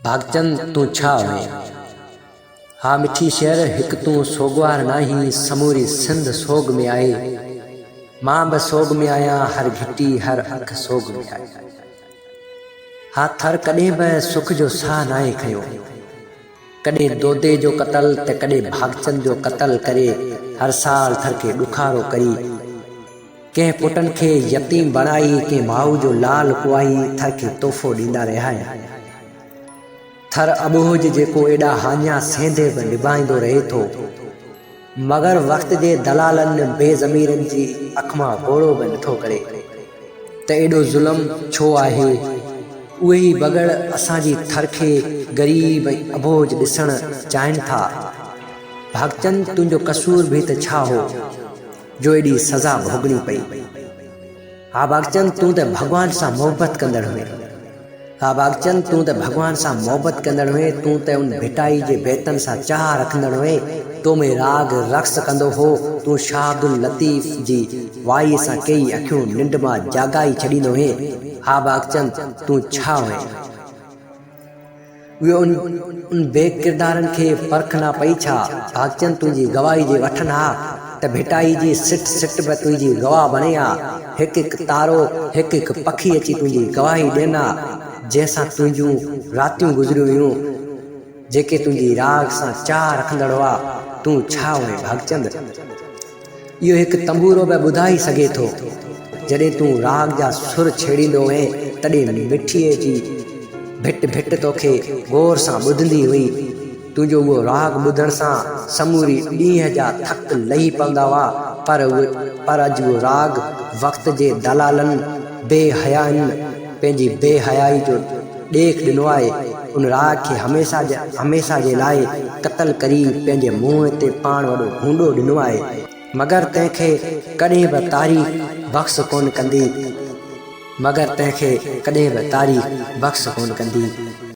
ڀاڳچند تون ڇا هئين؟ ها مٺي شهر هڪ تون سوڳوار ناهين سموري سنڌ سوڳ ۾ آهي مان به سوڳ ۾ آهيان هر گهٽي هر اک سوڳ ۾ آهي ها ٿر ڪڏهن به سک جو ساهه ناهي کنيو ڪڏهن دودي جو قتل ته ڪڏهن ڀاڳچند جو قتل ڪري هر سال ٿر کي ڏکارو ڪري ڪنهن پٽن کي يتيم بڻائي، ڪنهن ماء جو لال ڪوائي ٿر کي تحفو ڏيندا رهيا آهن. ٿر اٻوجهه جيڪو ايڏا هاڃا سهندي به نڀائيندو رهي ٿو. مگر وقت جي دلالن بي ضميرن جي اک مان ڳوڙهو به نٿو ڪري ته ايڏو ظلم ڇو آهي. اهي ئي بگهڙ اسان جي ٿر کي غريب ۽ اٻوجهه ڏسڻ چاهين ٿا. ڀاڳچند تنهنجو قصور به ته ڇا هو؟ جو ايڏي سزا ڀوڳڻي پئي. ها ڀاڳچند تون ته ڀڳوان سان محبت ڪندڙ هئين. ها ڀاڳچند تون ته ڀڳوان سان محبت ڪندڙ هئين، تون ته ان ڀٽائي جي بيتن سان چاهه رکندڙ هئين، تو ۾ راڳ رقص ڪندو هو، تون شاهه عبداللطيف جي وائيء سان ڪيئي اکيون ننڊ مان جاڳائي ڇڏيندو هئين. ها ڀاڳچند تون ڇا هئين؟ اهي ان بي ڪردارن کي پرک نه پئي ڇا؟ ڀاڳچند تنهنجي گواهي جي وٺن ها ته ڀٽائي جي سٽ سٽ به تنهنجي گواهه بڻي ها، هڪ هڪ تارو، هڪ هڪ پکي اچي تنهنجي گواهي ڏين ها، جنهن سان تنهنجون راتيون گذريون هيون، جيڪي تنهنجي راڳ سان چاهه رکندڙ هئا، تون ڇا هئين ڀاڳچند؟ اهو هڪ تنبورو به ٻڌائي سگهي ٿو. جڏهن تون راڳ جا سر ڇيڙيندو هئين، تڏهن مٺيء جي ڀٽ ڀٽ توکي غور سان ٻڌندي هئي. تنهنجو اهو راڳ ٻڌڻ سان سموري ڏينهن جا ٿڪ لهي پوندا هئا، پر پر اڄ اهو راڳ وقت جي دلالن، بي حيائن پنهنجي بي حيائي جو ڏيک ڏنو آهي. ان راڳ کي هميشه هميشه جي لاء قتل ڪري پنهنجي منهن تي پاڻ وڏو ڀونڏو ڏنو آهي. مگر تنهن کي ڪڏهن به تاريخ بخش ڪونه ڪندي. مگر تنهن کي ڪڏهن به تاريخ بخش ڪونه ڪندي.